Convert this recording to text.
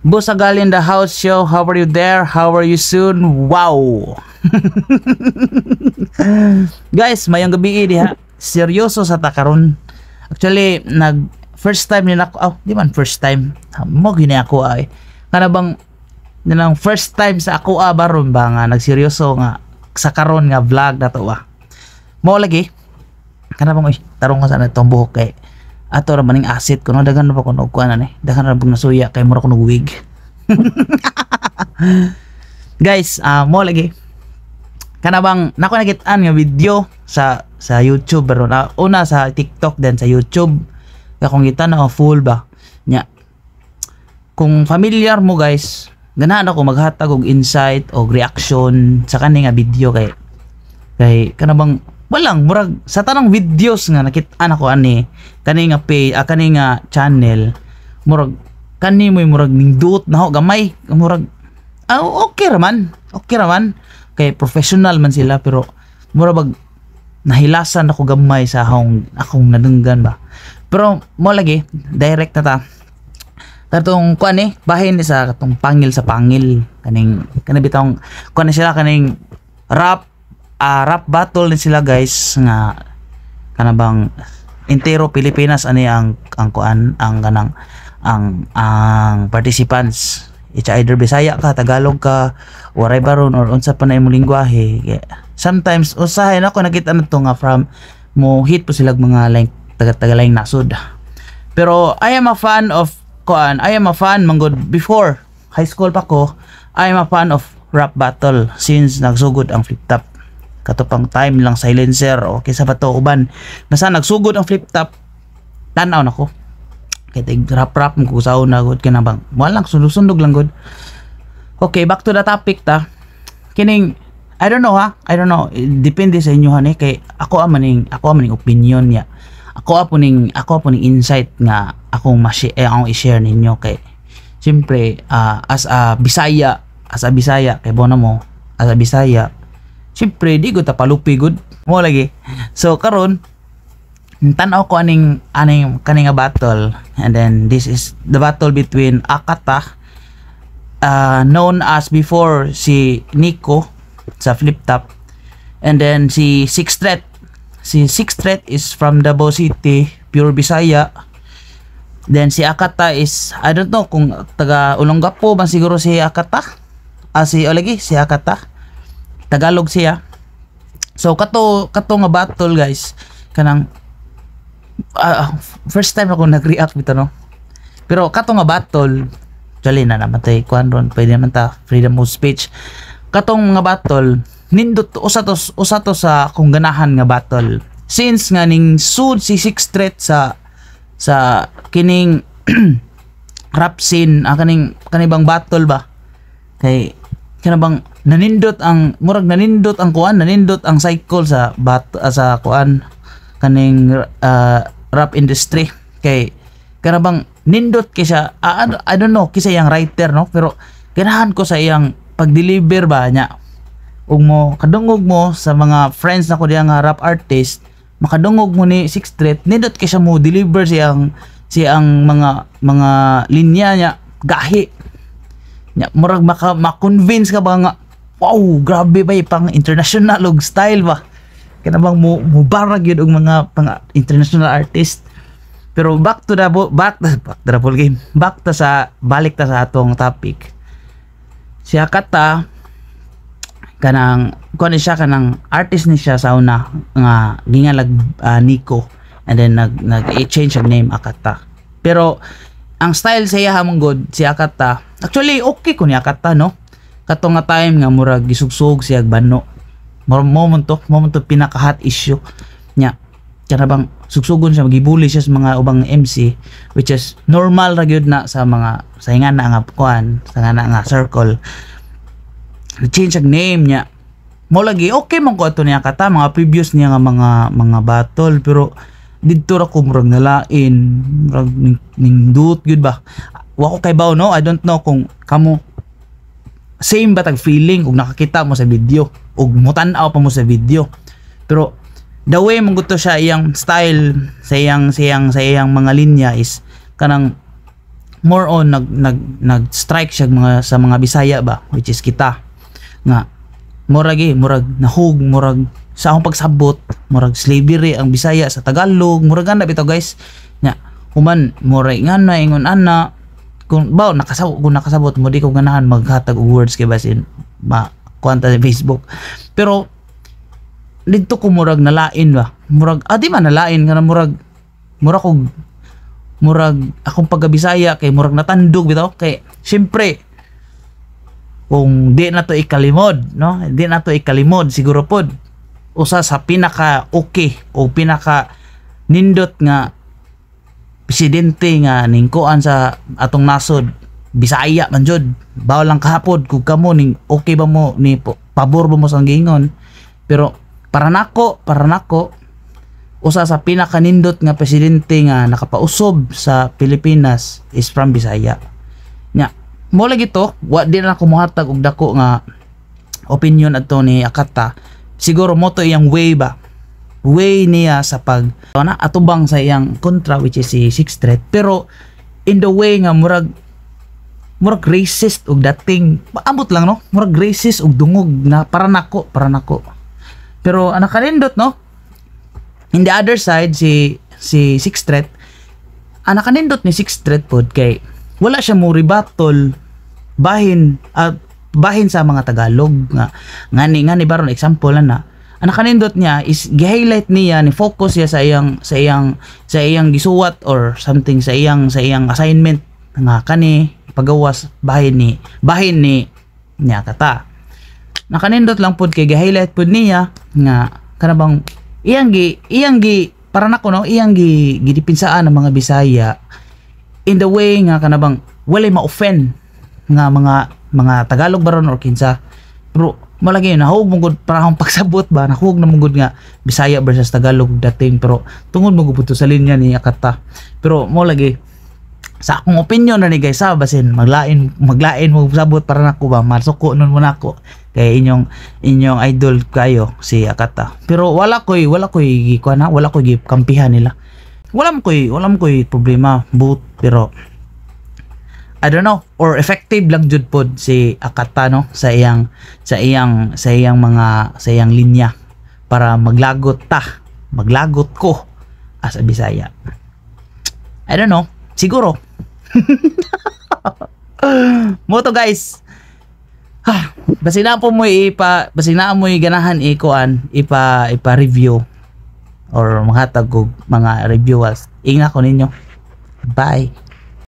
Busagal in the house show. How are you there? How are you soon? Wow! Guys, maayong gabii diha. Seryoso sa ta karon. Actually, nag first time ni nako, oh, di man first time. Mo gini ako ay. Kana bang nilang first time sa ako ah, baron ba nga nagseryoso nga sa karon nga vlog na to ba. Mo lagi. Kana bang, uy, tarong ka sana itong buhok kay ato ra maning asset ko no, daghan na ba kuno kuan ani, daghan na bang nasuya kay mura kuno wig. Guys, mo lagi, kana bang nako nakitaan nga video sa YouTube, pero na, una sa TikTok, then sa YouTube kaya kung kita na full ba nya. Kung familiar mo, guys, ganahan ako maghatag og insight o reaction sa kani nga video kay kana bang walang murag sa tanang videos nga nakit-an ako ani kani nga page, kani nga channel, murag kani mo'y murag nindot na ho gamay, murag okay raman kay professional man sila, pero mura bag nahilasan ako gamay sa akong nadunggan ba. Pero mo lagi, direct na ta katong kuan eh, bahin ni sa katong pangil sa pangil, kaning kani bitong kuan ni sila, kaning rap battle ni sila, guys, nga kana bang entero Pilipinas ani ang kuan, ang kanang ang participants. It's either Bisaya ka, Tagalog ka, Waray baron or unsa pa na imong lingwahe. Sometimes usahay na ako nakita na to nga from mo hit po sila mga like taga tagalaing nasod. Pero I am a fan of kuan, I am a fan manggod before high school pa ko. I am a fan of rap battle since nagsugod ang Flip Top. Kato pang time lang Silencer o kaysa pa to uban. Basta nagsugod ang Flip Top, tanaw nako. Kay tig rap rap mo ko sa una gud, kana bang walang sundog-sundog lang gud. Okay, back to the topic ta. Kining I don't know ha. I don't know. Depende sa inyo han eh, kay ako maning opinion niya. Ako po ning insight nga akong ma eh, akong i-share ninyo kay siyempre, as a Bisaya kay bona mo as a Bisaya, siyempre di gud ta palupi gud mo lagi. So karon, tan-aw ko aning kani nga battle, and then this is the battle between Akata, known as before si Nico sa Flip Top, and then si Six Threat. Si Six Threat is from Davao City, pure Bisaya. Then si Akata is, I don't know kung taga Olongapo man siguro si Akata, si olagi si Akata, Tagalog siya. So kato nga battle, guys, kanang first time ako nag-react bitaw no. Pero kato nga battle, actually na naman tay kuan ron, pwede naman ta, freedom of speech. Katong nga battle nindot, usa to sa akong ganahan nga battle since nga ning sud si Six Threat sa kining rap scene, ang kaning kanibang battle ba, kay kana bang nanindot ang murag nanindot ang kuan, nanindot ang cycle sa kuan, kaning rap industry, kay kana bang nindot kay siya. I don't know kisa iyang writer no, pero ganahan ko sa iyang pag-deliver ba niya, ug mo kadungog mo sa mga friends na ko diya nga rap artist, makadungog mo ni Six Threat, nindot kay siya mo deliver siyang mga linya niya, gahi nya, murag maka ma-convince ka ba nga, wow, grabe ba, pang international og style ba, kana bang mo mubarag yun og mga pang international artist. Pero back to the ball game, back ta sa balik ta sa atong topic. Si Akata, kanang kuan ni siya, kanang artist ni siya sa una nga gingalag Nico, and then nag nag change ang name, Akata. Pero ang style sa iya man gud, si Akata, actually okay ko ni Akata no, kato nga time nga murag gisugsog siya bano mo, moment to pinaka hot issue nya, kana bang sugsugon siya, magibuli siya sa mga ubang MC, which is normal ra gyud na sa mga sa ingana nga kuan, sa ngana nga circle. Change ang name niya. Mo lagi, okay man ko ato niya kata mga previous niya nga mga battle, pero didto ra ko murag nalain, murag ning dut gyud ba. Wa ko kay no, I don't know kung kamo same ba tag feeling kung nakakita mo sa video ug mutan-aw pa mo sa video. Pero the way man gusto siya, iyang style sa iyang mga linya is kanang More on nag nag nag strike siya mga sa mga Bisaya ba, which is kita nga murag eh, murag nahug, murag sa akong pagsabot, murag slavery ang Bisaya sa Tagalog, murag ana bitaw, guys. Nya human murag nga na ingon ana kung ba nakasabot, kung nakasabot mo, di ko ganahan maghatag og words kay basin ma kuan ta sa Facebook. Pero didto ko murag nalain ba, murag ah di man nalain kana, murag murag kog murag akong pagkabisaya kay murag natandog bitaw. Kay syempre kung di na to ikalimod, no, di na to ikalimod, siguro pod usa sa pinaka okay o pinaka nindot nga presidente nga ningkuan sa atong nasod, Bisaya man jud. Bawal lang kahapod kung kamo ning okay ba mo ni pabor ba mo sa giingon, pero para nako usa sa pinakanindot nga presidente nga nakapausob sa Pilipinas is from Bisaya. Nya mo lagi to, wa di na ako mohatag og dako nga opinion adto ni Akata. Siguro mo to iyang way ba, way niya sa pag na atubang sa iyang kontra, which is si Six Threat, pero in the way nga murag murag racist og dating, ambot lang, no, murag racist og dungog na para nako. Pero ang nakanindot, no, in the other side, si si Six Threat, ang nakanindot ni Six Threat pod kay wala siya mo rebuttal bahin bahin sa mga Tagalog nga ngani ngani baron. Example na ang nakanindot niya is gi-highlight niya ni focus siya sa iyang gisuwat or something sa iyang assignment nga kani pagawas bahin ni niya kata. Nakanindot lang pod kay gi-highlight pod niya nga kana bang iyang gi para nako, no, iyang gi gidepinsaan ng mga Bisaya in the way nga kana bang walay ma-offend nga mga Tagalog baron or kinsa. Pero malagi nahug mo gud para akong pagsabot ba, nahug na mo gud nga Bisaya versus Tagalog dating, pero tungod mo gud sa linya ni Akata. Pero mo lagi sa akong opinion na ni, guys, ha, basin maglain maglain mo sabot para nako ba, masuko nun mo nako kay inyong inyong idol kayo si Akata. Pero wala koy gikuan ha, wala koy gikampihan nila, wala mo koy problema but pero I don't know, or effective lang jud pod si Akata, no, sa iyang mga sa iyang linya para maglagot ta, maglagot ko as a Bisaya. I don't know, siguro mo to, guys. Ha, basin na mo ganahan ikuan ipa ipa review or manghatag og mga reviewers, inga ko ninyo. Bye.